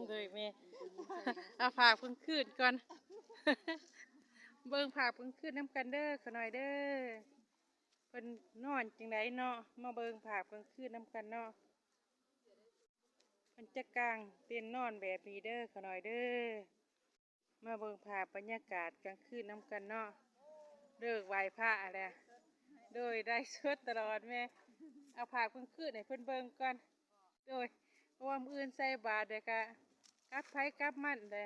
ໂດຍແມ່ ເອົາພາບກາງຄືນກ່ອນ ເບິ່ງພາບກາງຄືນນຳກັນເດີຂະນ້ອຍເດີ ເພິ່ນນອນຈັ່ງໃດເນາະ ມາເບິ່ງພາບກາງຄືນນຳກັນເນາະ ເພິ່ນຈະກາງເຕັນນອນແບບນີ້ເດີຂະນ້ອຍເດີ. ມາເບິ່ງພາບບັນຍາກາດກາງຄືນນຳກັນເນາະ ເລີກໄຫວ້ພະແລ້ວ ໂດຍໄລຟ໌ສົດຕະຫຼອດແມ່ ເອົາພາບກາງຄືນໃຫ້ເພິ່ນເບິ່ງກ່ອນ ໂດຍ ເພາະວ່າມື້ອື່ນໃສ່ບາດແລ້ວກະກັບໃຜກັບມັນແຫຼະ.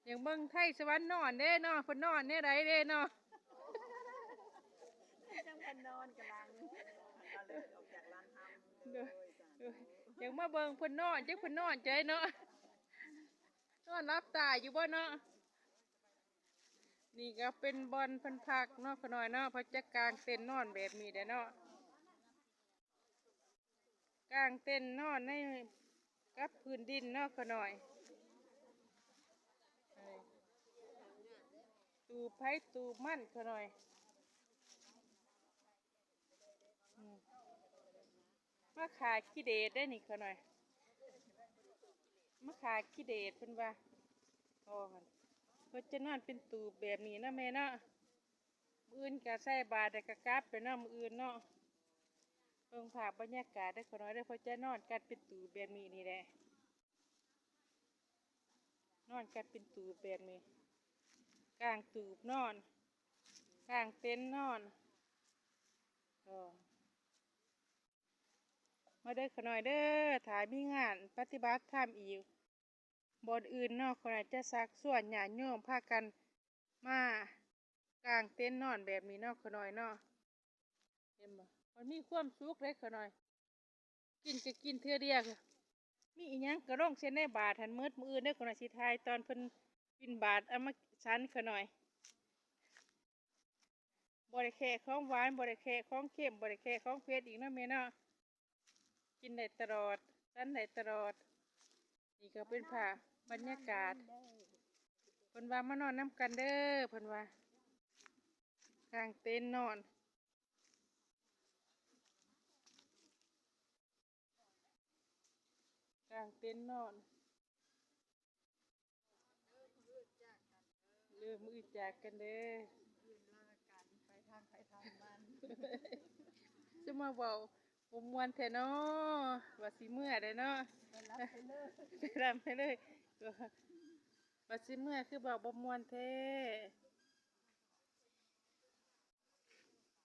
ຢາກເບິ່ງໄທສະຫວັນນອນເດ້ເນາະ ເພິ່ນນອນແນວໃດເດ້ເນາະ ຈັ່ງເພິ່ນນອນກຳລັງ ເພິ່ນກໍເລີຍອອກຈາກລານທຳ ໂດຍ ໂດຍ ຢາກມາເບິ່ງເພິ່ນນອນ ຈັກເພິ່ນນອນຈັ່ງໃດເນາະ ນອນຫຼັບຕາຢູ່ບໍ່ເນາະ ນີ້ກໍເປັນບ່ອນເພິ່ນພັກເນາະ ຂະນ້ອຍເນາະ ເພິ່ນຈະກາງເຕັນນອນແບບນີ້ແຫຼະເນາະ. ກາງເຕັນນອນໃນ ກັບພື້ນດິນເນາະຂະນ້ອຍ ຕູບໃຜຕູບມັນຂະນ້ອຍ ອືມ ມາຂ້າຂີ້ເດດໄດ໋ນີ້ຂະນ້ອຍ ມາຂ້າຂີ້ເດດເພິ່ນວ່າ ອໍ ເພິ່ນຈະນອນເປັນຕູບແບບນີ້ເນາະແມ່ເນາະ. ມື້ອື່ນກະໃສ່ບາດແລ້ວກະກັບໄປເນາະ ມື້ອື່ນເນາະ ເບິ່ງພາບບັນຍາກາດເດີຂະນ້ອຍເດີ ເພິ່ນຈະນອນກັນເປັນຕູບແບບນີ້ນີ້ແຫຼະ ນອນກັນເປັນຕູບແບບນີ້ ກາງຕູບນອນ ກາງເຕັນນອນ ມາເດີຂະນ້ອຍເດີ ຖ້າມີງານປະຕິບັດທຳອີກ ບ່ອນອື່ນເນາະ ຂ້ານ້ອຍຈະຊັກຊວນຍາດໂຍມພາກັນມາກາງເຕັນນອນແບບນີ້ເນາະ ຂ້ານ້ອຍເນາະ ເຫັນບໍ່ ມັນມີຄວາມສຸກເດ້ຂ້ານ້ອຍ ກິນກໍກິນເທື່ອດຽວ ມີອີ່ຫຍັງກໍລົງໃສ່ໃນບາດຫັ້ນໝົດ ມື້ອື່ນເດີຂ້ານ້ອຍຊິຖ່າຍຕອນເພິ່ນບິນບາດເອົາມາສັນຂ້ານ້ອຍ. ບໍ່ໄດ້ແຄະຂອງຫວານ ບໍ່ໄດ້ແຄະຂອງເຄັມ ບໍ່ໄດ້ແຄະຂອງເຜັດອີກເນາະແມ່ເນາະ ກິນໄດ້ຕະຫຼອດ ສັນໄດ້ຕະຫຼອດ ນີ້ກໍເປັນພາບບັນຍາກາດ ເພິ່ນວ່າມານອນນຳກັນເດີ ເພິ່ນວ່າ ກາງເຕັນນອນ ກາງເຕັນນອນ ເອີ ມື້ອື່ນຈາກກັນເດີ ມື້ອື່ນລາກັນ ໄປທາງໃຜທາງມັນ ຈະມາເວົ້າບໍ່ມ່ວນແທ້ເນາະ ວ່າຊິເມືອແລ້ວເນາະ ໄປລຳໄປເລີຍ ໄປລຳໄປເລີຍ ວ່າຊິເມືອຄືເວົ້າບໍ່ມ່ວນແທ້.